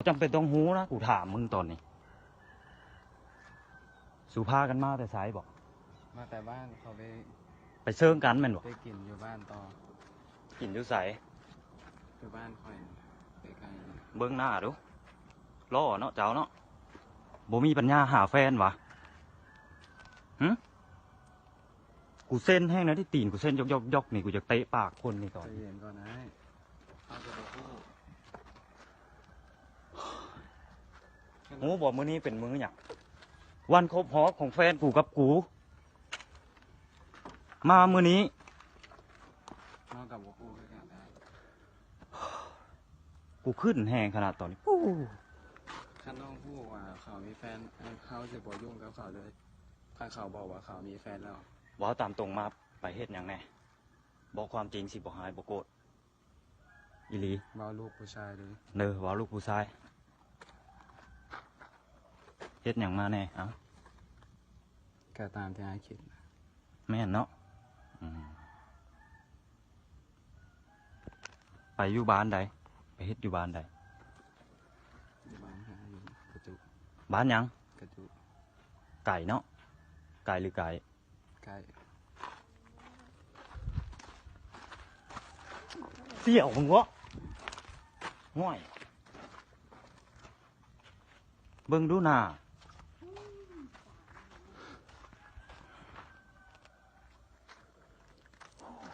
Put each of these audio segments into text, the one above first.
ບໍ່ຈຳເປັນຕ້ອງຮູ້ນະ ກູຖາມມຶງຕອນນີ້. ສູພາກັນມາແຕ່ໃສບໍ? ມາແຕ່ບ້ານ ເຂົາໄປ ໄປເຊີງກັນແມ່ນບໍ? ໄປກິນຢູ່ບ້ານຕໍ່. ກິນຢູ່ໃສ? ຢູ່ບ້ານຂ້ອຍ ໃກ້ໆ ເບິ່ງໜ້າດູ ຫຼໍ່ເນາະເຈົ້າເນາະ. ບໍ່ມີປັນຍາຫາແຟນຫວາ? ຫຶ? ກູເຊັນແຮງນະ ທີ່ຕີນກູເຊັນຢອກໆໆນີ້ ກູຢາກເຕະປາກຄົນນີ້ຕອນ. ໃຈເຢັນກ່ອນອ້າຍ ເຮົາຈະບໍ່ຮູ້. ຮູ້ບໍ່ ມື້ນີ້ເປັນມື້ຫຍັງ? ວັນຄົບຮອບຂອງແຟນກູກັບກູ ມາມື້ນີ້. ເຮົາກໍບໍ່ຮູ້ຄືກັນໄດ໋. ກູຂຶ້ນແຮງຂະໜາດຕອນນີ້. ປູ້ ຄັນນ້ອງຮູ້ວ່າເຂົາມີແຟນ ເຮົາຊິບໍ່ຫຍຸ້ງກັບເຂົາເລີຍ. ຄັນເຂົາບອກວ່າເຂົາມີແຟນແລ້ວ. ເວົ້າຕາມຕົງມາ ໄປເຮັດຫຍັງແດ່? ເວົ້າຄວາມຈິງ ຊິບໍ່ຮ້າຍບໍ່ໂກດ. ອີ່ຫຼີ. ເວົ້າລູກຜູ້ຊາຍເລີຍ. ເດີ ເວົ້າລູກຜູ້ຊາຍ. ເຮັດຫຍັງມາແດ່? ເອົ້າ ກໍຕາມທີ່ອ້າຍຄິດ. ແມ່ນເນາະ. ອືມ ໄປຢູ່ບ້ານໃດ? ໄປເຮັດຢູ່ບ້ານໃດ? ຢູ່ບ້ານຫາຢູ່ກະຈຸ. ບ້ານຫຍັງ? ກະຈຸ. ໄກເນາະ. ໄກຫຼືໃກ້? ໃກ້. ສ່ຽວມຶງເວາະ. ຫ້ວຍ ເບິ່ງດູໜ້າ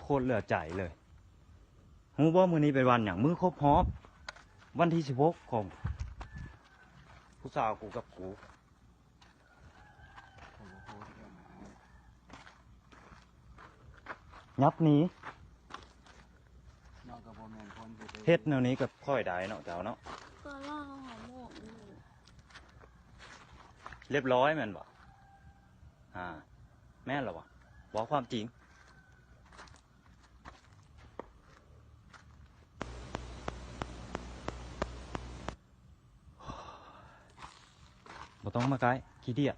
ໂຄດເຫຼືອໃຈເລີຍ. ຮູ້ບໍ່ ມື້ນີ້ເປັນວັນຫຍັງ? ມື້ຄົບຮອບ ວັນທີສິບຫົກຂອງຜູ້ສາວກູກັບກູ. ຫຍັບໜີ. ເນາະ ກໍບໍ່ແມ່ນຄົນຊິໄປເຮັດແນວນີ້ກັບຂ້ອຍໄດ້ເນາະ ເຈົ້າເນາະ. ກໍລາວຫາໝວກຢູ່. ຮຽບຮ້ອຍແມ່ນບໍ່? ອ່າ ແມ່ນລະວະ? ເວົ້າຄວາມຈິງ. ບໍ່ຕ້ອງມາໃກ້ ຂີ້ດຽດ.